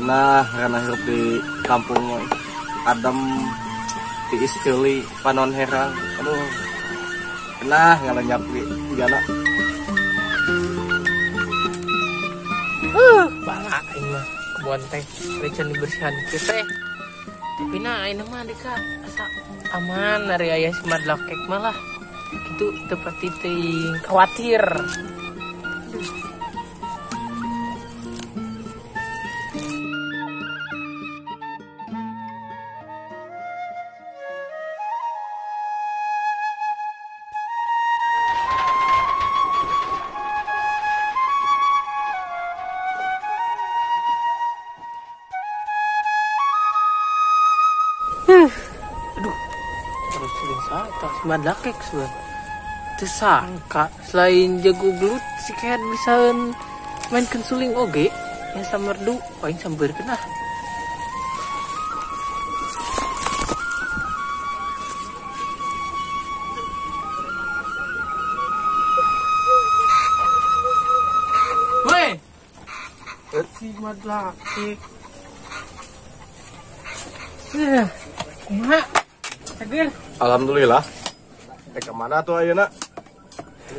Genah karena hirup di kampung adem tiis ceuli panon herang. Aduh. Genah ngalenyap jana. Bala aing mah kebon teh recan dibersihan kieu teh. Tapi nah aing mah deka asa aman ari aya si Madlakek mah lah. Kitu teu pati teuing khawatir. Aduh, terus sering atas Madlakek suan. Tersangka selain jago gelut si Kehat bisa mainkan suling oge yang samerdu aing sambeurkeun ah. Weh, si Madlakek. Kumaha? Seger. Alhamdulillah. Kemana tuh ayeuna?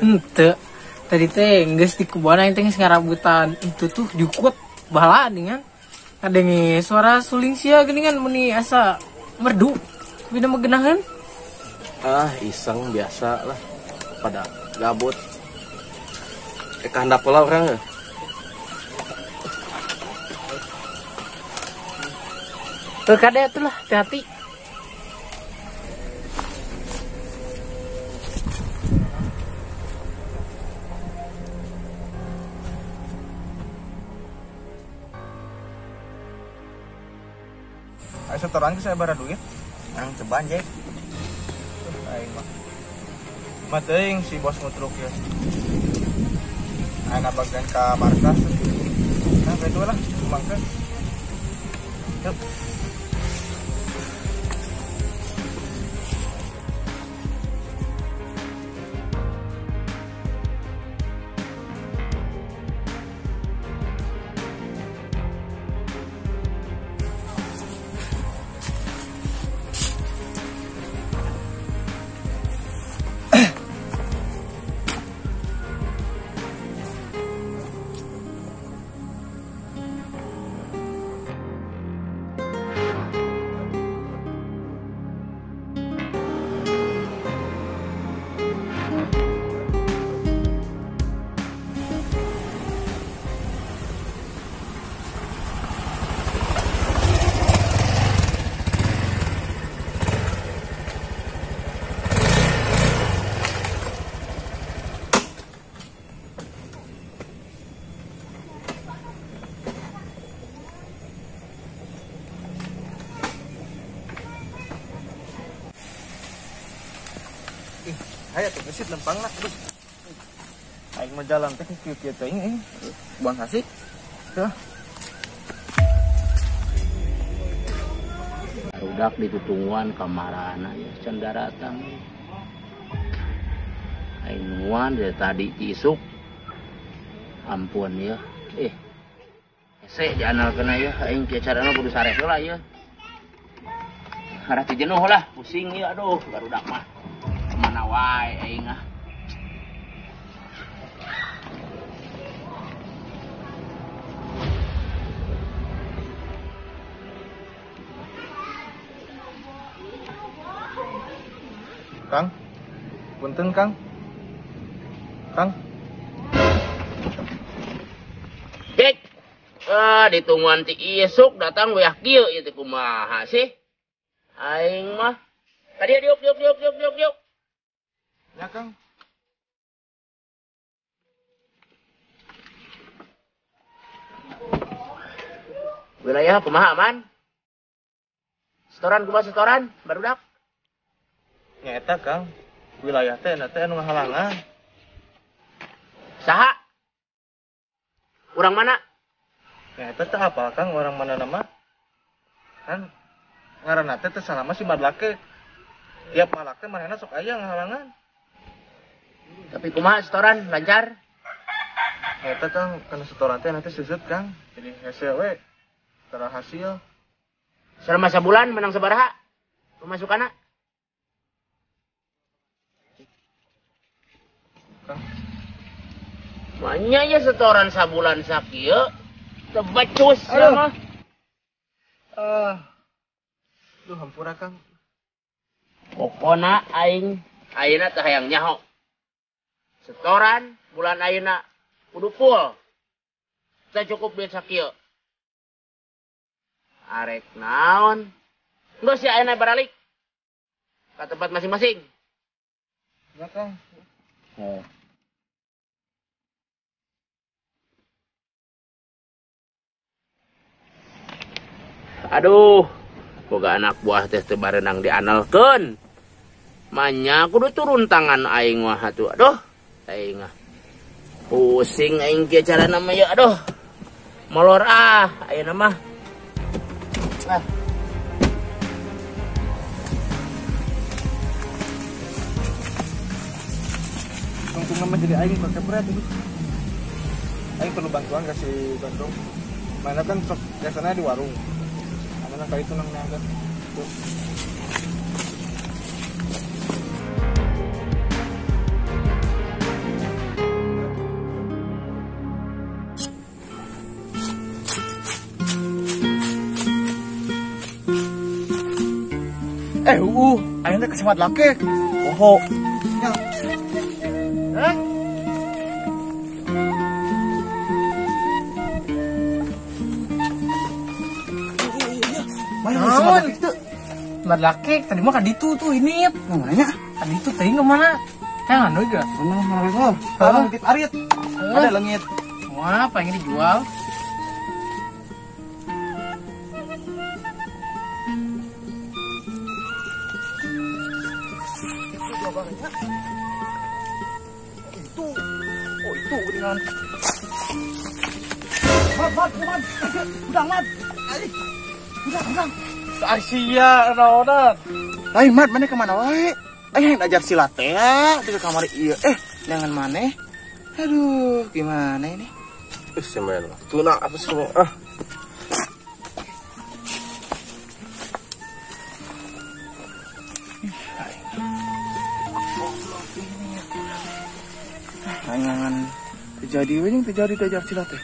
Henteu. Tadi teh geus di kebon aing teh geus ngarabutan itu tuh jukut bala dengan ngadenge suara suling sia geuningan meni asa merdu. Bina megenahan. Ah, iseng biasa lah. Pada gabut. Kehandap pola urang ya. Tuh kade atuh lah, hati-hati. Ayo setoran ke saya bara duit. Nang ceban, Jack. Aing mah. Mah teuing si bos ngutruk ya. Aing bagian ka markas. Nah, betul lah, mangke. Yuk. Ayo tuh gesit lempang lah. Aduh. Aing mah jalan teh kieu-kieu teuing aing. Buang hasik. Tuh. Barudak ditutungguan kamarana ya can daratang. Aing nungguan dari tadi isuk. Ampun ya. Hese dianalkeun ya aing kieu carana kudu sare heula ya. Arah teu jenuh lah, pusing ya aduh barudak mah. Mana wae aing ah. Kang, punten Kang. Kang. Dek. Ah, ditungguan ti isuk datang wayah kieu ieu teh kumaha sih? Aing mah. Tadi diuk diuk diuk diuk diuk diuk. Ya, Kang. Wilayah kumaha aman? Setoran kumaha setoran barudak? Nya eta Kang, wilayah teh na teh anu ngahalangan. Saha? Urang mana? Nya eta teh apal Kang orang mana nama? Kan ngaranna teh teu salama si Madlakek. Tiap malak teh manehna sok aya ngahalangan. Tapi kumaha setoran lancar? Eta Kang, kana setoran teh nanti seuseut Kang. Jadi hese we. Terhasil. Selama sabulan menang sabaraha? Pemasukanna? Kang. Manya ya setoran sabulan sakieu teu becus ya mah. Duh hampura Kang. Pokona aing ayeuna teh hayang nyaho. Setoran bulan ayeuna kudu full. Teu cukup duit sakieu. Arek naon? Geus sia ayeuna baralik ka tempat masing-masing. Ya Kang. Oh. Aduh, boga anak buah teh teu barenang dianalkeun. Manya kudu turun tangan aing mah atuh. Aduh, aing ah. Pusing aing kieu carana mah ya aduh. Molor ah ayeuna mah. Ah. Tungtung mah jadi aing pakai berat itu. Aing perlu bantuan kasih Bandung. Mana kan sok biasanya di warung. Mana kayak itu nang nangga. Tuh. Aing teh kesemat laki. Poho. Ya. Hah? Mana itu? Mat laki tadi mah kaditu tuh ini. Namanya? Kaditu teuing ke mana? Kan anu juga. Mana mana titip arit. Ada leungit. Wah, pengen dijual. Itu. Oh, itu dengan. Mat, mat, mat. Udang, mat. Udang, udang. Asia naonan. Lain mat, mana kemana wae? Aing ajar silat teh, ke kamar ieu. Jangan maneh. Aduh, gimana ini? Semen. Tuna apa semua? Ah. Jangan terjadi ini terjadi ajar silat teh.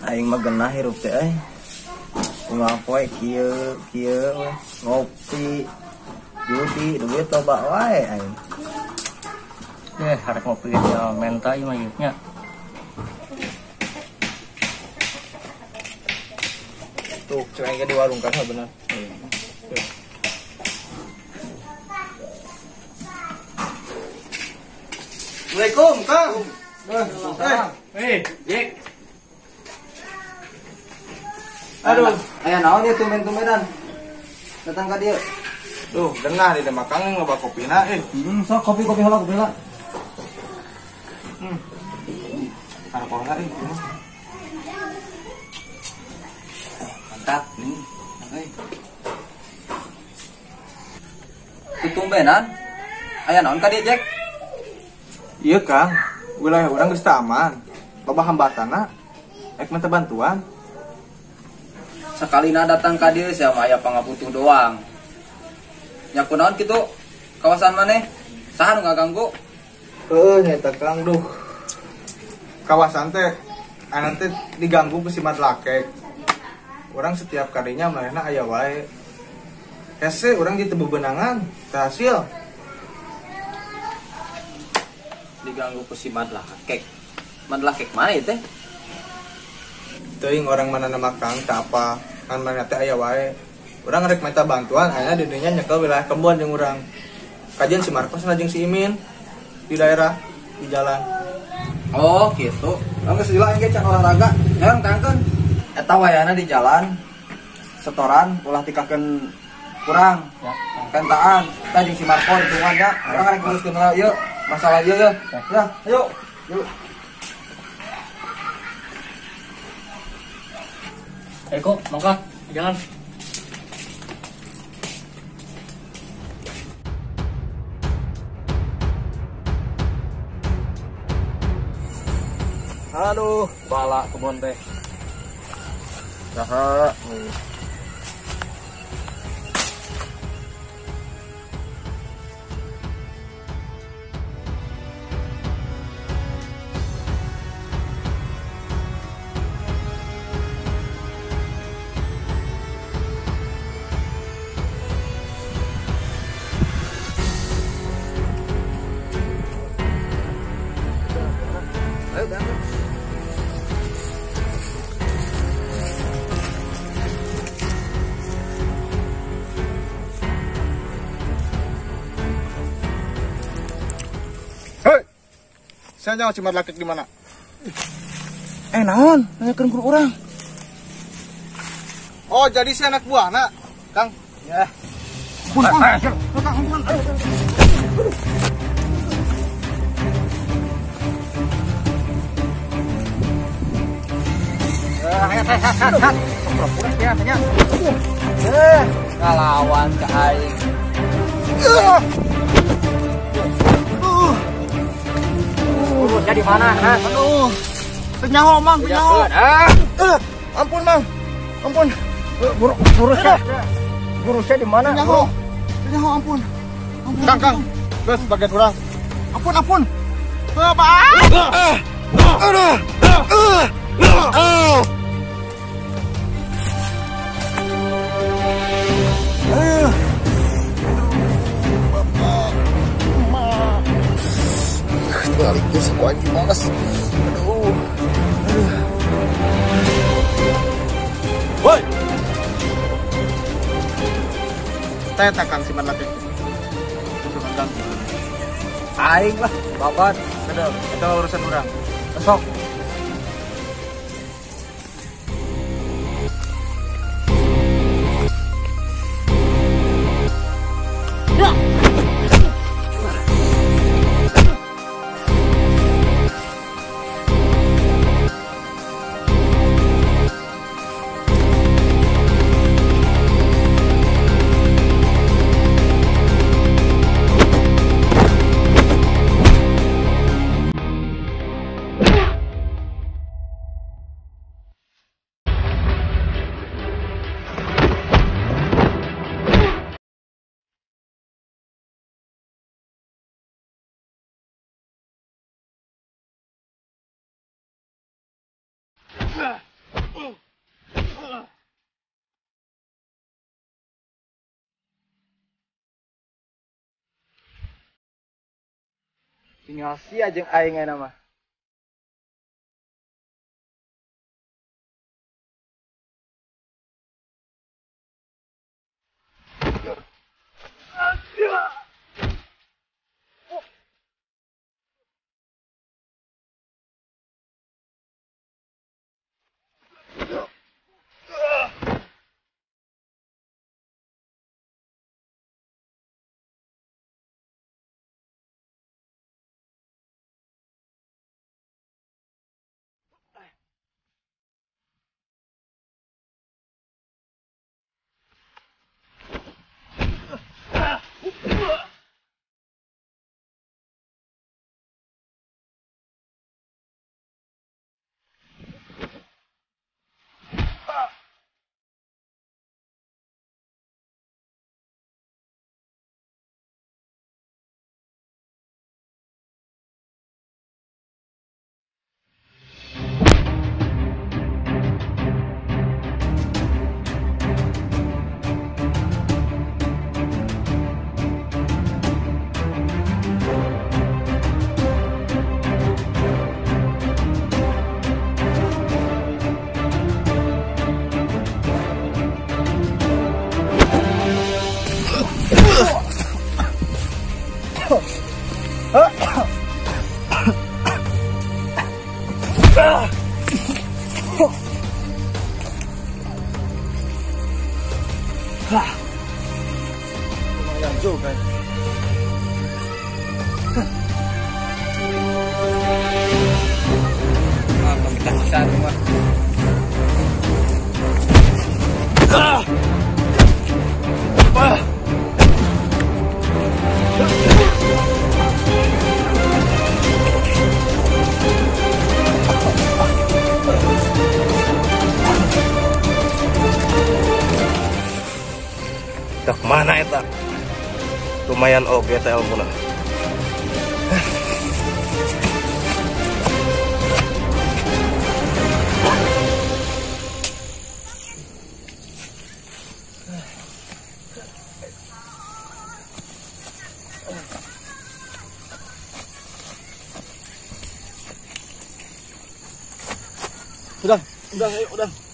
Aing mah genah hirup teh euy. Unggal poe kieu kieu we ngopi judi duit loba wae aing. Harek ngopi ge menta ieu mah ieu nya. Tuh, cek aing di warung kan bener. Assalamualaikum, Kang. Jack. Aduh, aya naon ieu tumben-tumbenan? Datang ka dieu. Duh, dengar di mah Kang loba kopina eh. Sok kopi-kopi heula, kopi heula. Karepona euy. Mantap nih. Euy. Tumbenan? Aya naon ka dieu, Jack? Iya, Kang. Wilayah urang geus teu aman. Loba hambatanna. Ek minta bantuan. Sakalina datang ka dieu sia mah aya pangabutuh doang. Nya kunaon kitu? Kawasan maneh? Saha nu ngaganggu? Heuh, nya eta Kang duh. Kawasan teh anu teh diganggu ku si Madlakek. Urang setiap kalinya manehna aya wae. Hese urang gitu bebenangan, teu hasil. Diganggu ku si Madlakek. Madlakek mana ieu teh? Teuing orang mana nama Kang teu apa, kan manehna teh aya wae. Urang rek minta bantuan, ayeuna di dinya nyekel wilayah kebon jeung urang. Kajian si Marcos jeung si Imin di daerah di jalan. Oh, gitu. Urang geus lila aing ge can olahraga. Nyerang tangkeun. Eta wayahna di jalan setoran ulah tikakeun Kurang. Pentaan, tadi si Marco hitungannya, orang kan nguruskeun heula ieu, masalah ieu ya. Ya, ayo. Yuk. Eko, mangka, jalan. Aduh, balak kebon teh. Saha. Ayo berangkat. Hei, saya nyawa cimar lakik di mana? Naon? Nanyakeun guru urang. Oh, jadi saya anak buah, nak, Kang. Ya. Ampun, Kang. Kang, ampun. Ngalawan ke aing. Urusnya di mana? Aduh. Penyaho, Mang, penyaho. Ampun, Mang. Ampun. Urusnya. Urusnya di mana? Penyaho. Penyaho, ampun. Ampun. Kang, Kang. Terus bagian urang. Ampun, ampun. Apa? Aduh. Balik aku anjing males. Aduh. Woi. Saya takkan simpan lagi. Urusan Kang. Aing lah, babat. Aduh, itu urusan orang. Besok. Tinggal sia jeung aing ayeuna mah. kan. Ah, kita sisa semua. Ah! Ah! Tak mana eta? Lumayan oge teh ilmuna. Udah, udah, ayo, udah.